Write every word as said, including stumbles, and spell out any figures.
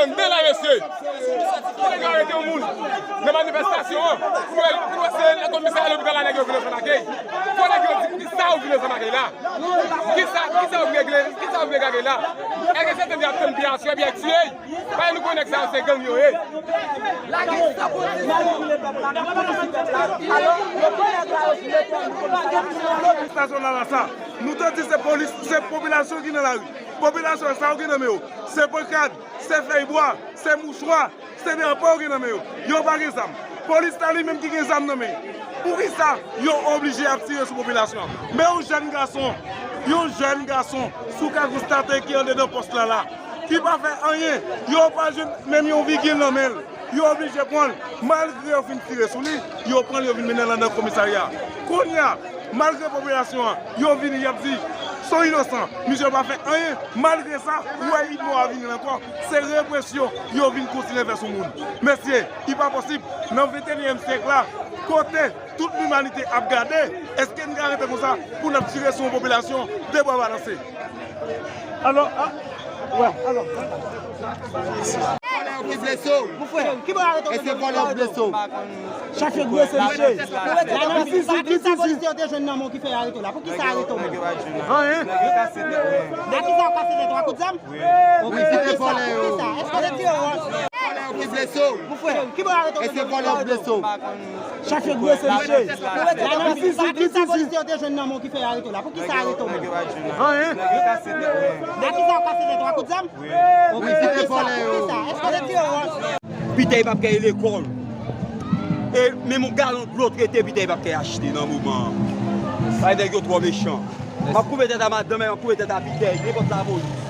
Anndan la, mesye. Pou nèg yo arete yon moun nan manifestasyon an, pou yo, pou yo se nan komisarya lopital la, nèg yo vin ansanm ak li. Fò nèg yo di, poukisa yo vin ansanm ak li la? Kisa, kisa yo vin regle, kisa yo vin regle la? Èske se tann y ap tann piyasye, epi y ap tiye? Paske nou konnen nèg sa yo se gang yo ye. Manifestasyon la, la sa, nou te di se polis, se popilasyon ki nan lari. Popilasyon sa yo ki nan men yo, se pankad, se fèy bwa, se mouchwa, se drapo yo gen nan men yo. Yo pa gen zam. Polis la li menm ki gen zam nan men. Poukisa yo oblije ap tire sou popilasyon an? Men yon jèn gason, yon jèn gason, si w ka konstate ki andedan pòs la la, ki pa fè anyen, yo pa jwenn menm yon vigil nan men l. Yo oblije pran l. Malgre yo fin tire sou li, yo pran l, yo vin mennen l anndan komisarya. Kounye a, malgre popilasyon an, yo vini, y ap di, se yon inosan, misye pa fè anyen. Malgre sa, ou wè Idmo a vini ankò. Se represyon yo vin kontinye fè sou moun. Mesye, li pa posib, nan ventenyèm syèk la, kote tout limanite ap gade, èske n ka rete konsa pou n ap tire sou yon popilasyon de bwa balanse? Alò, a, wè, alò. Vòlè yo ki blese w? Mon frè, ki bò arete w? E se vòlè yo blese w? Chèf yo blese, mesye. Poukisa polisye yo te jwenn nan men w ki fè yo arete w la? Poukisa arete w menm? Anyen. Nan kisa w kase tèt ou? A kout zam? Wi. Poukisa? Poukisa? Èske w te tire wòch? Vòlè yo ki blese w? Mon frè, ki bò arete w? E se vòlè yo blese w? Chèf yo blese, mesye. Poukisa polisye yo te jwenn nan men w ki fè yo arete w la? Poukisa arete w menm? Anyen. Nan kisa w kase tèt ou? A kout zam? Wi. Poukisa? Poukisa? Èske w te tire wòch? Pitèy p ap kay lekòl. E menm yon galon dlo trete pitèy p ap kay achte nan moman an. Ay, nèg yo twò mechan. M ap koupe tèt a madanm, m ap koupe tèt a pitèy, nenpòt lapolis.